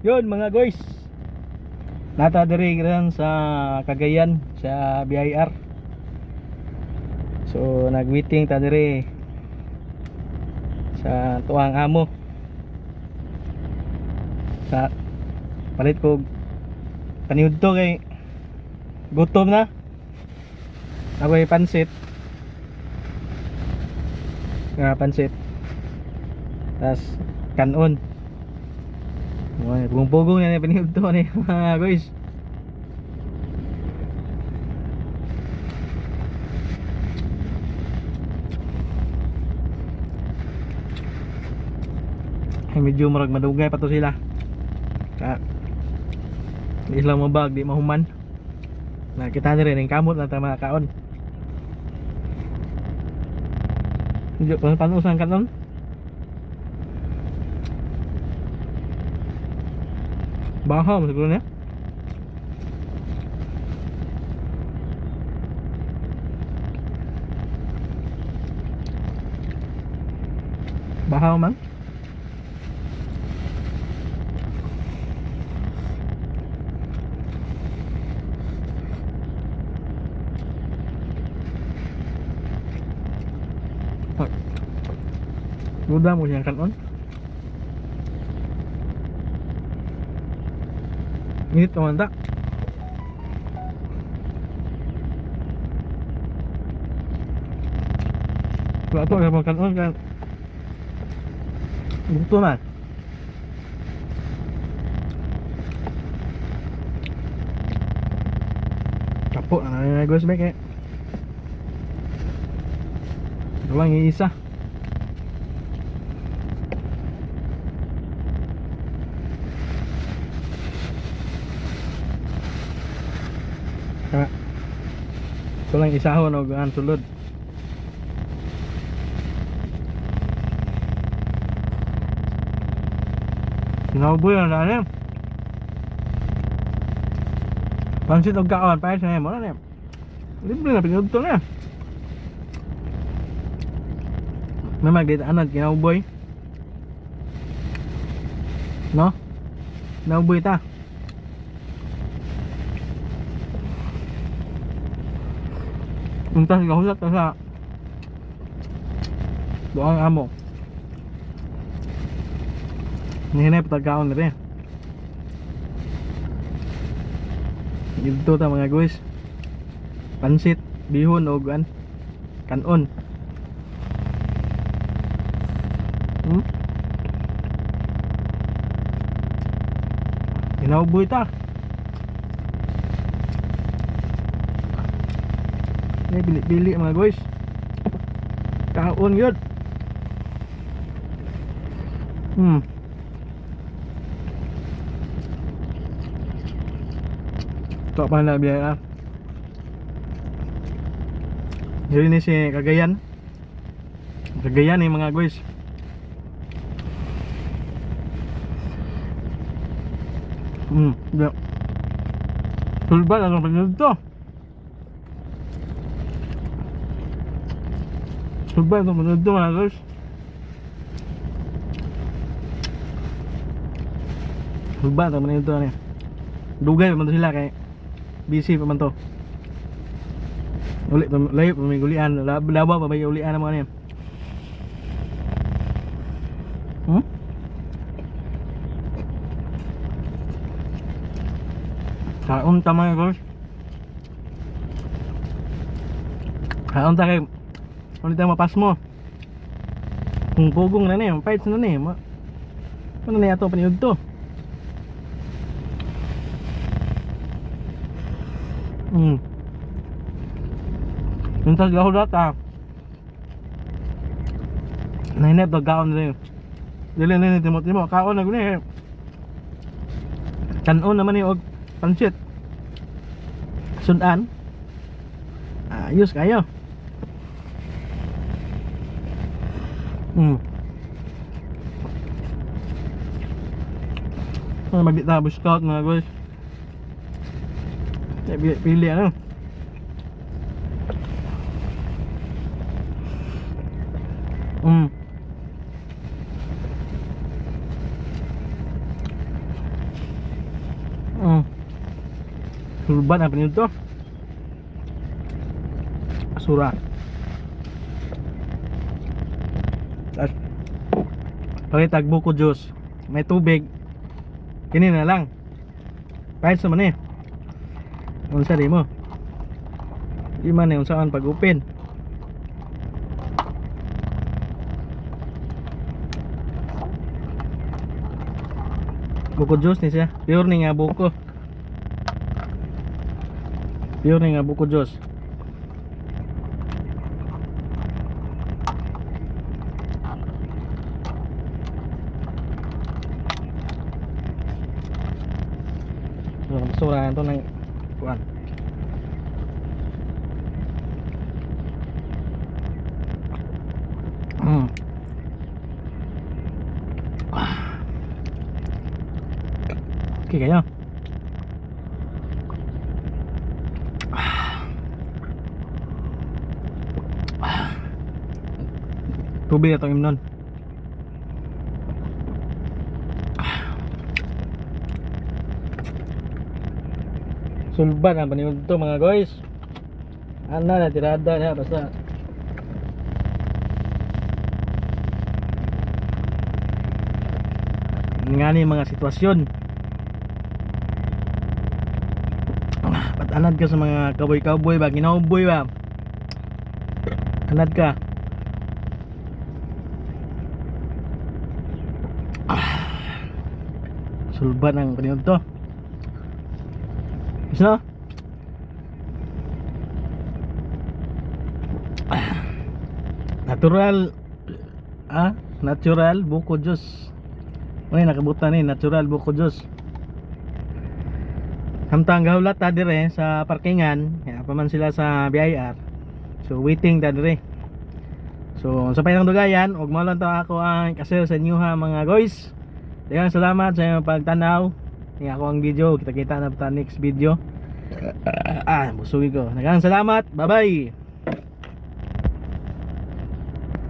Yun, mga guys. Nata diri rin sa Cagayan sa BIR. So nag-meeting ta diri sa tuang amo. Sa palit ko paniudto kay gutom na. Ako'y pansit. Nga pansit. Tas kanon. Uy, pugong-pugong na ni paniudto ni, mga guys. Ay, medyo murag madugay pa to sila. Ka di sila mabag, di mahuman. Nakita ni rin ang kamot na ta mga kaon. Medyo panusan kanon. Bahaw mo siguro niya. Bahaw man. Ay. Duda mo siyang kanon. Init naman ta. Wala to, kaya kanon kaya gusto na. Kapo na na guys ba kaya. Ito lang yung isa. Kaya, ito lang isahon o gaan sulod. Sinauboy na na pansit og kaon, pares na mo na. Libre na pinudto na. May magditaanan kinauboy. No? Nauboy ta. Unta sa hulat ta sa doang amo. Nihinay patagkaon na rin. Dito ta, mga guys. Pansit, bihon og an kanon. Kinauboy ta. May bili-bili, mga guys. Kaon yun. Ito pa na biya. Yun ni si Cagayan. Cagayan eh, mga guys. Yeah. Sulbal ang pinunto. Sulbal ang pinunto, mga guys. Sulbal ang pinunto niya. Dugay pa man to sila kay busy pa man to. Uli pa layo pa may gulian, labaw pa may ulian ang mga niya. Kaon ta, mga guys. Kaon ta kay ulit tayo mapasmo. Kung pugong na ni, fights na ni. Ano na ato paniud to? Mintas gahulat ah. Nahinip pagkaon na rin. Dili na ni timo-timo kaon na guni. Kanon naman ni og pansit. Sudan. Ayos kayo. Ano magdita scout, mga guys. Eh, pili, pili ano. Sulban ang pinito. Basura. Tapos, palit buko juice. May tubig. Kini na lang. Pahit sa man eh. Unsa di mo? Di man eh, unsaan pag-open. Buko juice ni siya. Pure ni nga buko. Pure ni nga buko juice. So, basura ito ng kuan. Ah. Okay kayo. Ah. Ah. Tubig na itong imnon. Sulban ang paniud to, mga guys. Ana na tirada na basta. Nga ni mga sitwasyon. Ah, ba't anad ka sa mga cowboy-cowboy ba? Ginauboy ba? Anad ka. Ah. Sulban ang paniud to. Gusto na? Natural, ah, natural buko juice. Uy, nakabutan ni natural buko juice. Samtang gahulat ta dire sa parkingan, ya, pa man sila sa BIR. So waiting ta dire. So sa payang dugayan, ug mao lang to ako ang kasir sa inyo ha, mga guys. Daghang salamat sa inyong pagtanaw. Ni ako ang video, kita-kita na ta next video. Ah, busugi ko. Daghang salamat. Bye-bye.